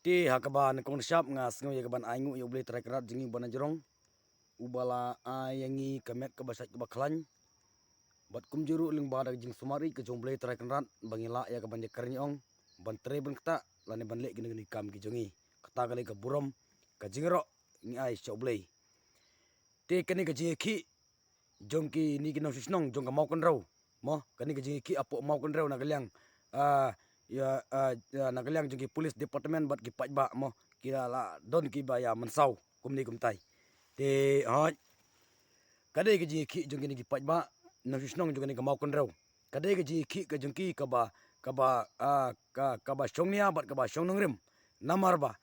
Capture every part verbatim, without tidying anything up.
Te ha kaba nyngkong nyngshap nga sngew ïa kaban ainguh ïa U Blei Trai Kynrad jong ngi uba na jrong, uba la ai ïa ngi ka met kaba shait kaba khlaiñ. Bad kumjuh ruh lyngba da ka jingsumar ïeit ka jong U Blei Trai Kynrad ba ngi lah ïa kaban ïakren ïa ong, ban trei ban ktah lane ban leh kine ki kam ki jong ngi. Kata ka dei ka burom, ka jingïaroh ngi ai sha U Blei. Te kane ka jingïakhih jong kine ki nongshong shnong jong ka Mawkynrew, mo, kane ka jingïakhih hapoh Mawkynrew na ka liang, ah, ïa, ah, ïa, na ka liang jong ki police department bad ki paidbah, mo, ki la, la don kiba ïa mynsaw kumne kumtai. Te hooid, ka dei ka jingïakhih jong kine ki paidbah nongshong shnong jong kane ka Mawkynrew. Ka dei ka jingïakhih ka jong ki kaba, kaba, ah, ka, kaba shongnia bad kaba shong nongrim. Namar ba,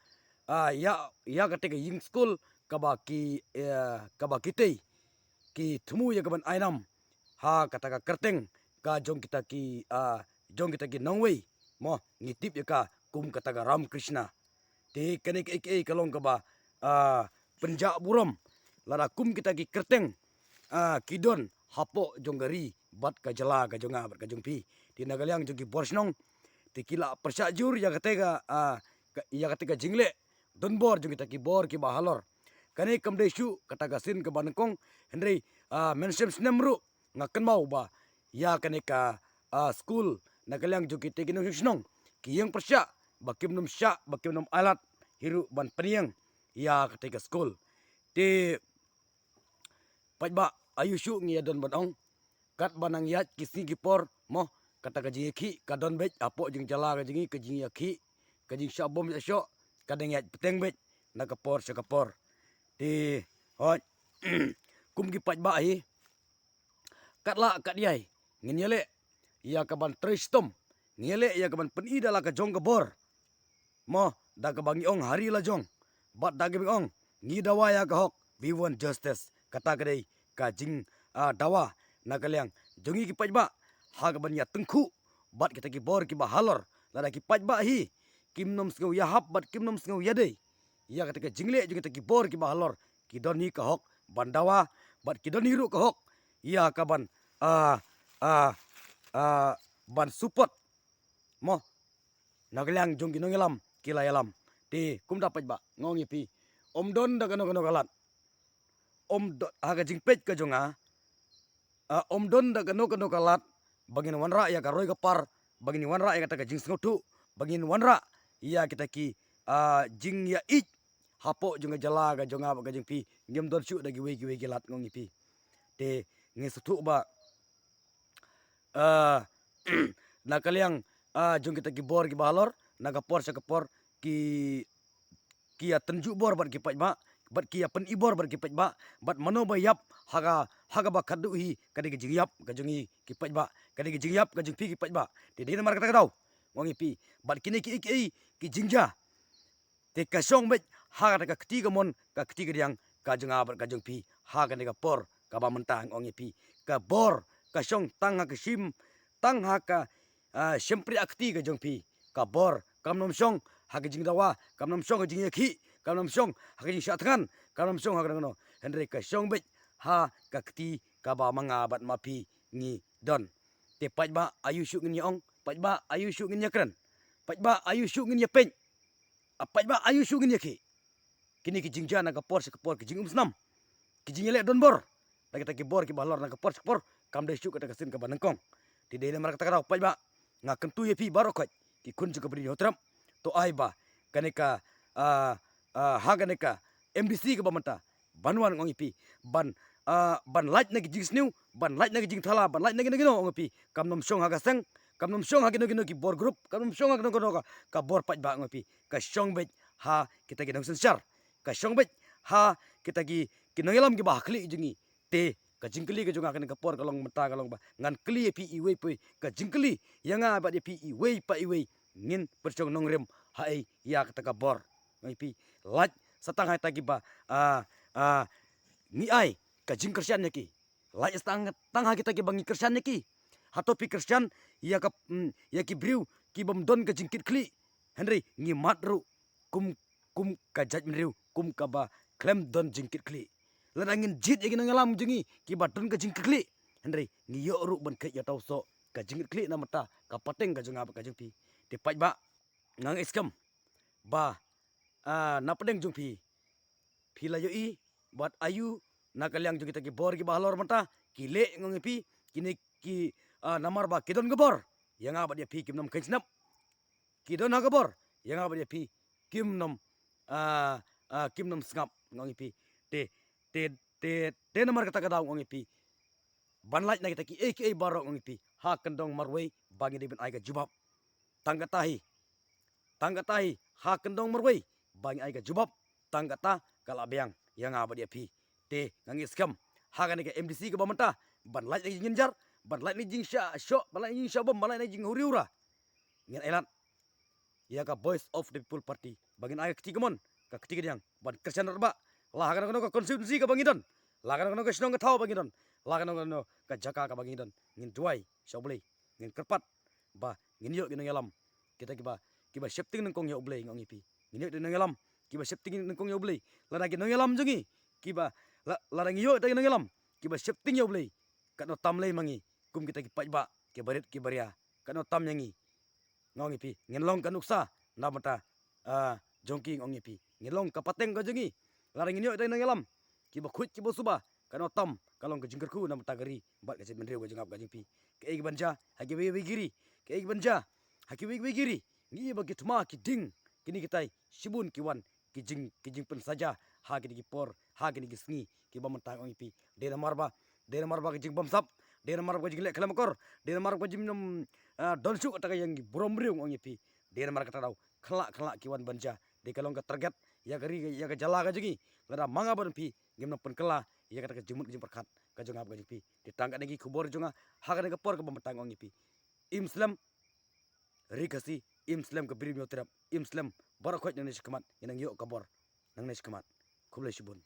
ah, ïa, ïa kata ka ïing skul kaba ki, eh, kaba kitei ki thmu ïa kaban ai nam ha kata ka kyrteng ka jong kita ki, ah, jong kita ki nongwei, mo, ngi tip ïa ka kum kata ka Ramakrishna. Te kane kaei kaei ka long kaba, ah, pynjah burom lada kum kita ki kyrteng, ah, ki don hapoh jong ka ri bad ka jylla ka jong nga bad ka jong phi. Te na ka liang jong ki bor shnong, te ki la pyrshah jur ïa kata ka, ah, ka, ïa kata ka jingleh donbor jong kita ki bor kiba halor. Kane kam dei shuh kata ka sien kaba nyngkong, hynrei, ah, mynshem snem ruh nga kynmaw ba ïa kane ka, ah, skul na ka liang jong kita ki nongshong shnong ki ïeng pyrshah ba kim nym shah, ba kim nym ailad hi ruh ban pynïeng ïa kata ka skul. Te paidbah, aïu shuh ngi ïa don ban ong, katba nang ïaid ki sngi ki por, mo, kata ka jingïakhih ka don beit hapoh jingjylla ka jong ngi, ka jingïakhih, ka jingshah bom shah shoh ka dang ïaid bteng beit na ka por sha ka por. Te hooid, kum ki paidbah hi, kat lah kat ïai ngin ïaleh ïa kaban trei shitom, ngin ïaleh ïa kaban pyni da la ka jong ka bor, mo, da kaba ngi ong ha ri la jong, bad da kaba ngi ong ngi dawa ïa ka hok, we want justice. Kata ka dei ka jing, ah, dawa na ka liang jong ngi ki paidbah ha kaban ïa tyngkhuh bad kita ki bor kiba halor. Lada ki paidbah hi kim nym sngew ïahap bad kim nym sngew ïadei ïa kata ka jingleh jong kita ki bor kiba halor, ki don hi ka hok ban dawa bad ki don hi ruh ka hok ïa kaban, ah, ah, ah, ban support, mo, na ka liang jong ki nongïalam ki la ïalam. Te kumta paidbah, nga ong ïa phi, ym don da kano kano ka lad, ym don, ha ka jingpeit ka jong nga, ah, ym don da kano kano ka lad ba ngin wanrah ïa ka roi ka par, ba ngin wanrah ïa kata ka jingsngewthuh, ba ngin wanrah ïa kita ki, ah, jingïaieit hapoh jong ka jylla ka jong nga bad ka jong phi. Ngim don shuh da kiwei kiwei ki lad, nga ong ïa phi. Te ngi sngewthuh ba, ah, na ka liang, ah, jong kita ki bor kiba halor, na ka por sha ka por ki, ki ïa tynjuh bor bad ki paidbah, bad ki ïa pyni bor bad ki paidbah, bad mano ba ïap ha ka, ha kaba khatduh hi, ka dei ka jingïap ka jong ngi ki paidbah, ka dei ka jingïap ka jong phi ki paidbah. Te dei namar kata ka daw, nga ong ïa phi, bad kine kiei kiei ki jingjia, te ka shong beit ha kata ka kti kamon, ka kti kadiang ka jong nga bad ka jong phi ha kane ka por kaba mynta, nga ong ïa phi. Ka bor ka shong tang ha ka shim, tang ha ka, ah, shympriah kti ka jong phi. Ka bor kam nym shong ha ka jingdawa, kam nym shong ha ka jingïakhih, kam nym shong ha ka jingshah thngan, kam nym shong ha kano kano, hynrei ka shong beit ha ka kti kaba ma nga bad ma phi ngi don. Te paidbah, aïu shuh ngin ïa ong, paidbah, aïu shuh ngin ïa kren, paidbah, aïu shuh ngin ïa peit, ah, paidbah, aïu shuh ngin ïa khih. Kine ki jingjia na ka por sha ka por, ki jingumsnam, ki jingïaleh donbor da kita ki bor kiba halor na ka por sha ka por, kam dei shuh kata ka sien kaba nyngkong. Te dei namar kata ka daw paidbah, nga kyntu ïa phi baroh khoit ki khun jong ka Bri Hynñiewtrep, to ai ba kane ka, ah, ah, ha kane ka M D C kaba mynta, ban wan, nga ong ïa phi, ban, ah, ban lait na ki jingsniew, ban lait na ki jingthala, ban lait na kino kino, nga ong ïa phi, kam nym shong ha ka seng, kam nym shong ha kino kino ki bor group, kam nym shong ha kino kino ka, ka bor paidbah, nga ong ïa phi. Ka shong beit ha kita ki nongsynshar, ka shong beit ha kita ki, ki nongïalam kiba ha khlieh jong ngi. Te ka jingkylli ka jong nga kane ka por ka long mynta ka long ba ngan kylli ïa phi iwei pa iwei, ka jingkylli ïa nga bad ïa phi iwei pa iwei, ngin pyrshang nongrim haei ïa kata ka bor? Nga ong ïa phi, lait sa tang ha kita kiba, ah, ah, ngi ai ka jingkyrshan ïa ki, lait sa tang, tang ha kita kiba ngi kyrshan ïa ki. Hato phi kyrshan ïa ka, mm, ïa ki briew kibym don ka jingkitkhlieh, hynrei ngi mad ruh kum, kum ka jaitbynriew kum kaba khlem don jingkitkhlieh. Lada ngin jied ïa ki nongïalam jong ngi kiba don ka jingkitkhlieh, hynrei ngi ïoh ruh ban kheit ïa uta u soh, ka jingkitkhlieh na ka bynta ka pateng ka jong nga bad ka jong phi. Te paidbah, nga ngeit skhem ba ah, na pdeng jong phi. Phi la ïohi bad aiu na ka liang jong kita ki bor kiba halor mynta, ki leh, nga ong ïa phi, kine ki, ah, namar ba ki don ka bor, ïa nga bad ïa phi kim nym kheiñ sngap. Ki don ha ka bor, ïa nga bad ïa phi kim nym, ah, ah, kim nym sngap, nga ong ïa phi. Te, te, te, te namar kata ka daw, nga ong ïa phi, ban lait na kita kiei kiei baroh, nga ong ïa phi, ha kyndong marwei ba ngi dei ban ai ka jubab. Tang kata hi, tang kata hi, ha kyndong marwei ba ngi ai ka jubab. Tang kata ka la biang ïa nga bad ïa phi. Te nga ngeit skhem ha kane ka M D C kaba mynta, ban lait na ki jingjynjar, ban lait na ki jingshah shoh, ban lait na ki jingshah bom, ban lait na ki jinghuri hura, ngin ai lad ïa ka Voice of the People Party ba ngin ai ka kti kamon, ka kti kadiang, ban kyrshan rangbah la ha kano kano ka constituency kaba ngi don, la ha kano kano ka shnong ka thaw ba ngi don, la ha kano kano ka jaka kaba ngi don, ngin duwai sha U Blei, ngin kyrpad ba ngin ïoh ki nongïalam, kita kiba, kiba sheptieng nyngkong ïa U Blei, nga ong ïa phi. Ngin ïoh ki nongïalam kiba sheptieng nyngkong ïa U Blei. Lada ki nongïalam jong ngi kiba, la, lada ngi ïoh kita ki nongïalam kiba sheptieng ïa U Blei, katno tam lei ma ngi kum kita ki paidbah kiba rit kiba ria, katno tam ïa ngi. Nga ong ïa phi, ngin long ka nuksa na bynta, ah, jong ki, nga ong ïa phi, ngin long ka pateng ka jong ngi. Lada ngin ïoh kita ki nongïalam kiba khuid kiba suba, katno tam ka long ka jingkyrkhu na bynta ka ri bad ka jaitbynriew ka jong nga bad ka jong phi. Kaei kaban jia ha kiwei kiwei ki ri, kaei kaban jia ha kiwei kiwei ki ri, ngi ïohi ba ki thma ki dieng, kine kitai shibun ki wan ki jing, ki jingpynsaja ha kine ki por, ha kine ki sngi kiba mynta, nga ong ïa phi. Dei namar ba, dei namar ba ka jingbamsap, dei namar ba ka jingleh khlem akor, dei namar ba ka jingnym, ah, don shuh kata ka ïing ki burom briew, nga ong ïa phi. Dei namar kata ka daw khlak khlak ki wan ban jia. Dei ka long ka target ïa ka ri, ïa ka jylla ka jong ngi. Lada ma nga bad phi ngim nang pynkylla ïa kata ka jingmut ka jingpyrkhat ka jong nga bad ka jong phi. Te tang katne ki khubor jong nga ha kane ka por kaba mynta, nga ong ïa phi. Im slem ri Khasi, im slem ka Bri Hynñiewtrep, im slem baroh khoit, nangne shakhmat ngin nang ïoh ka bor, nangne shakhmat. Khublei shibun.